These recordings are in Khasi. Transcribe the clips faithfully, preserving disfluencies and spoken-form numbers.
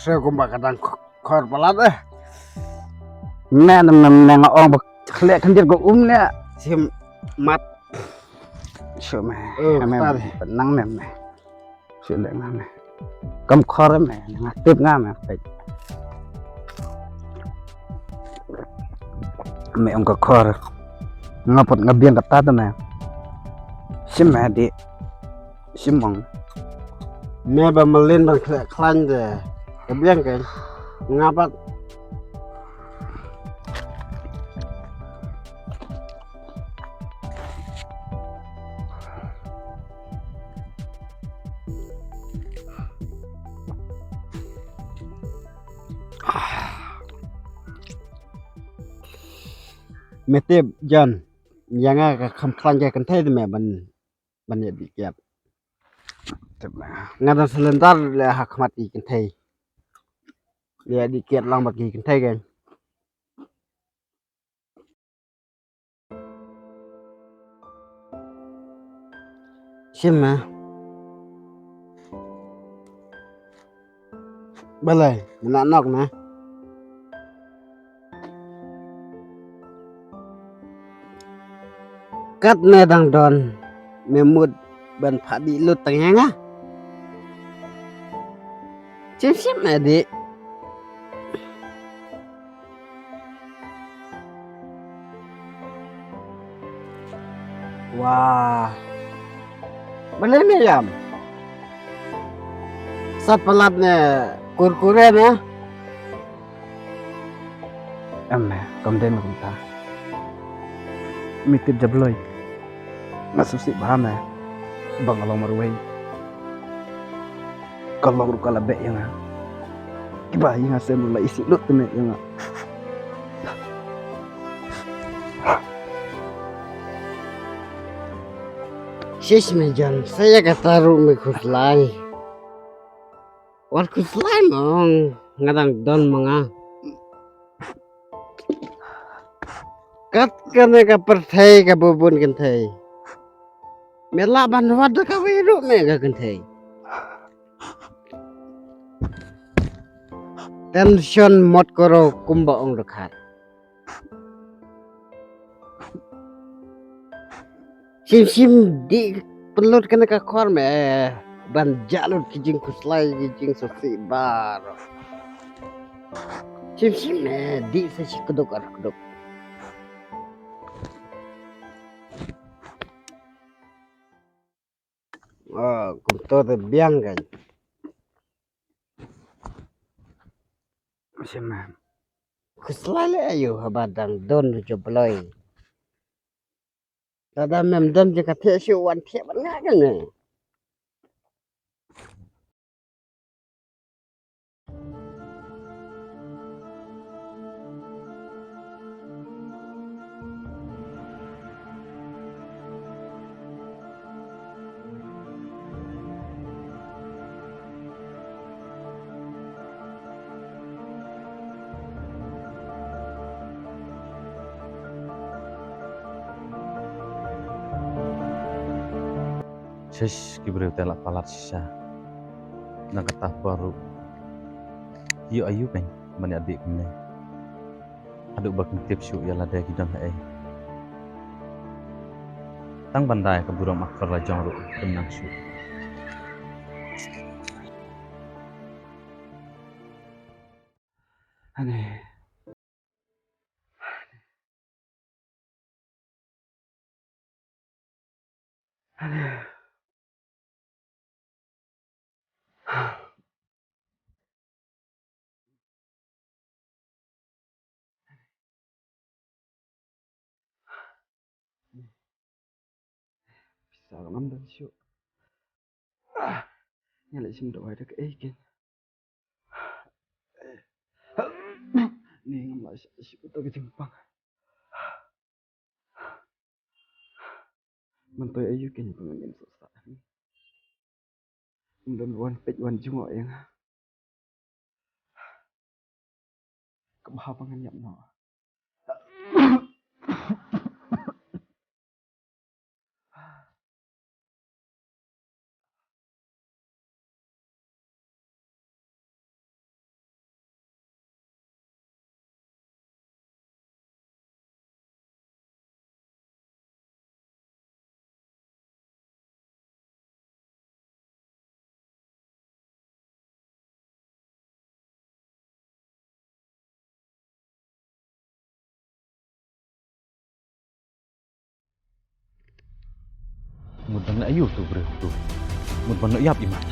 Shu kumba ka dang khor palat eh. Me ne me ne nga ong ba khlek khyndiat ko um ne. Sim mat. Shu me. Nang me me. Shu leh nga me. Kam khor me nga tip nga me. Me ong ka khor. Nga put nga biang kata tu me. Sim me di. Sim ong. Me ba melin ban khlek khlaiñ de. Ka biang ke. Nga pat. Me tip John, ïa nga ka kham khlaiñ ka kynthei te me ban ban ïa dih kiad. Nga dang slendar le ha khmat ki kynthei. Ïa dih kiad lang bad ki kynthei kan. Shim ma. Balei, me na nok na. Kat ne dang don, me mut ban phah dih lut tang ïa nga. Shim shim me dih. Wah. Balei me ïam? Sat palat ne kurkure ne? Em me, kam dei me kumta. Me tip jabloi. Nga sngewsih bha me. Ba nga long marwei. Ka long ruh ka la beh ïa nga. Kiba ïa nga sem ruh la isih lut te me ïa nga. Shish me John, sa ïa kata ruh me khuslai. Wat khuslai mo, nga dang don ma nga. Kat kane ka pyrthei ka bun bun kynthei. Me lah ban wad da kawei ruh me ka kynthei. Tension mot koro kumba ong dkhat. Shim shim dih pynlut kane ka khor me ban jah lut ki jingkhuslai ki jingsngewsih baroh. Shim shim me dih sa shi kduk ar kduk. Oh, kumto te biang kan. Shim me. Khuslai leh aïu haba dang don u jabloi. Lada mem don jingkathiah shuh wan thiah bad nga kane. Shish, ki briew te la palat shisha. Na kata baroh. Ïoh aïu kein ban ïa dih kumne. Haduh ba kim tip shuh ïa lade ki don haei. Tang ban dei ka burom akor la jong ruh kim nang shuh. Ane. Ane. Pisa ka nam dang shuh. Nga leh shim dawai da kaei kein. Ni ngam lah shuh uto ka jingpang. Myntoi aïu kein ba ngam sah sah. Ym don wan peit wan jngoh ïa nga. Bha ba ngan ïap noh. Mut ban leh aïu tu briew tu. Mut ban leh ïap i mat.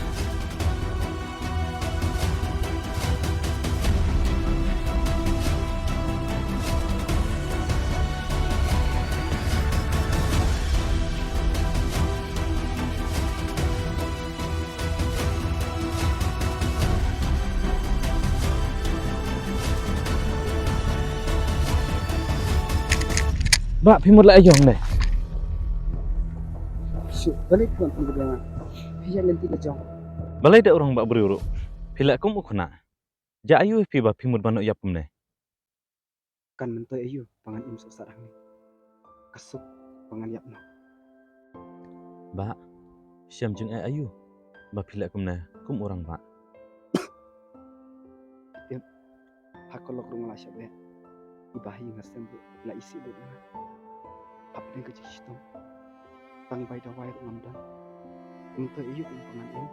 Bah, phi mut leh aïu ne? Shu, balei phi wan pynbna? Phi ïaid lynti la jong. Balei da u rangbah briew ruh? Phi leh kum u khynnah. Jia aïu phi ba phi mut ban ïap kumne? Kan myntoi aïu ba ngan im sohsat hangne? Ka suk ba ngan ïap noh. Bah, shem jingeh aïu ba phi leh kumne kum u rangbah? Em, ha ka lok rung la shah beh. I Bah Haïing ha sem ruh la isih lut ïa nga. Hapdeng ka jingshitom. Tang bai dawai ruh ngam don. Mynta aïu kum ka ngan im?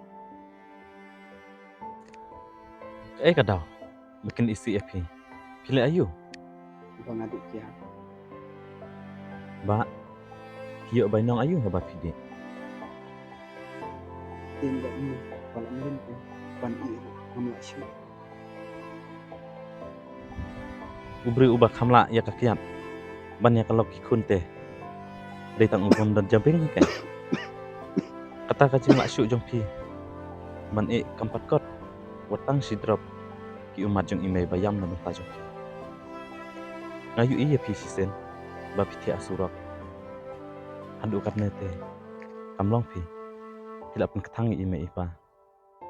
Kaei ka daw ba kin isih ïa phi? Phi leh aïu? Ba nga dih kiad. Bah, phi ïoh bainong aïu haba phi dih? Ïa ba ïa ba la mlien ïa ban ïeh ruh ngam lah shuh. U briew uba kham lah ïa ka kiad ban ïa ka lok ki khun te dei tang u bym don jabieng hi kein. Kata ka jinglah shuh jong phi ban ïeh kam pat kot wat tang shi drop ki ummat jong i mei ba ïam na bynta jong phi. Nga ïohi ïa phi shisien ba phi thiah surok. Haduh katne te kam long phi. Phi lah pynkthang ïa i mei i pa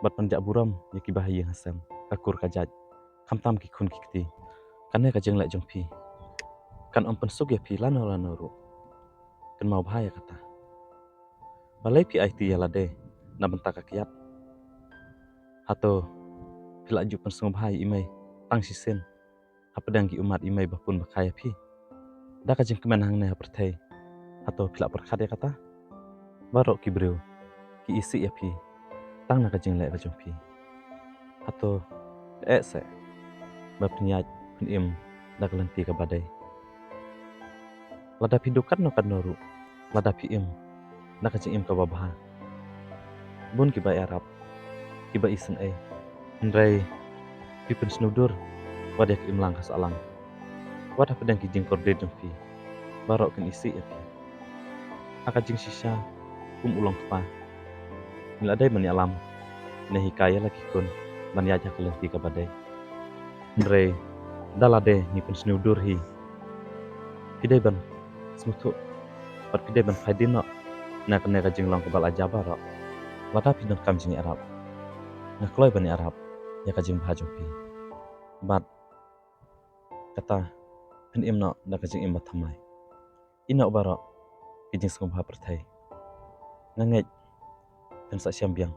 bad pynjah burom ïa ki Bah Haïing ha sem, ka kur ka jait, khamtam ki khun ki kti. Kane ka jingleh jong phi kan ym pynsuk ïa phi lano lano ruh. Kynmaw bha ïa kata. Balei phi aiti ïa lade na bynta ka kiad? Hato phi lah ju pynsngewbha ïa i mei tang shisien hapdeng ki ummat i mei ba pun ba kha ïa phi? Da ka jingkmen hangne ha pyrthei, hato phi lah pyrkhat ïa kata? Baroh ki briew ki isih ïa phi tang na ka jingleh ka jong phi. Hato eh seh ba pynïaid pynim da ka lynti kaba dei? Lada phi duh katno katno ruh, lada phi im da ka jingim kaba bha, bun kiba ïarap, kiba isynei. Hynrei phi pynsngewdur wat ïa ka imlang ka sahlang. Wat hapdeng ki jingkordit jong phi, baroh kin isih ïa phi. Ha ka jingshisha kum u longkpa, ngi la dei ban ïalam ne hikai ïa la ki khun ban ïaid ha ka lynti kaba dei. Hynrei da lade ngi pynsngewdur hi, phi dei ban sngewthuh bad phi dei ban phai dien noh na kane ka jinglong kaba la jia baroh. Lada phi donkam jingïarap, nga kloi ban ïarap ïa ka jingbha jong phi. Bad kata, pynim noh da ka jingim ba thymmai. Ïeh noh baroh ki jingsngewbha pyrthei. Nga ngeit phin sa shem biang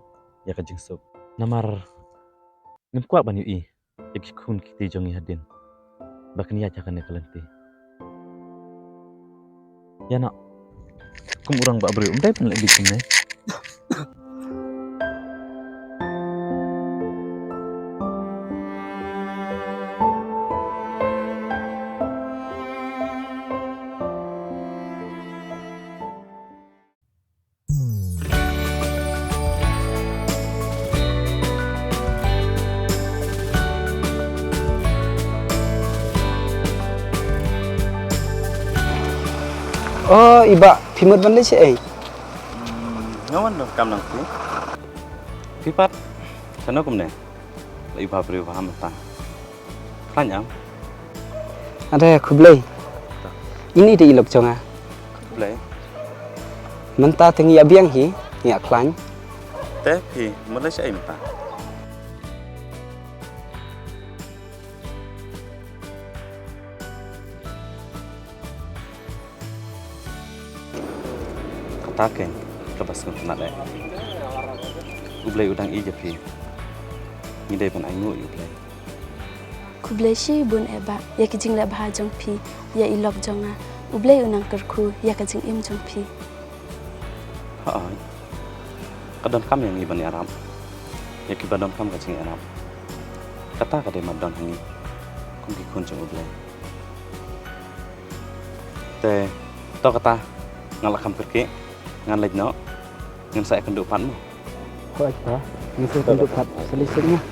ïa ka jingsuk. Namar ngim kwah ban ïohi ïa ki khun ki kti jong ngi hadien ba kin ïaid ha kane ka lynti. Ïa noh, kum u rangbah briew ym dei ban leh bit kumne. O i Bah, phi mut ban leit shaei? Hmm, nga wan donkam lang phi. Phi pat shano kumne? La i Bah briew ba ha mynta. Khlaiñ am? Are khublei. Ini dei i lok jong nga. Khublei. Mynta te ngi ïa biang hi, ngi ïa khlaiñ. Te phi mut leit shaei mynta? Kata keiñ kaba sngewtynnat eh. U Blei u dang ïeit ïa phi. Ngi dei ban ainguh ïa u Blei. Khublei shibun eh bah ïa ki jingleh bha jong phi ïa i lok jong nga. U Blei u nang kyrkhu ïa ka jingim jong phi. Hooid. Ka donkam ïa ngi ban ïarap ïa kiba donkam ka jingïarap. Kata ka dei mar don ha ngi kum ki khun jong u Blei. Te to kata, nga la kham kyrkieh, ngan leit noh. Ngan sa ïakynduh pat mo. Hooid pa, ngan sa ïakynduh pat. Sa leit seh noh.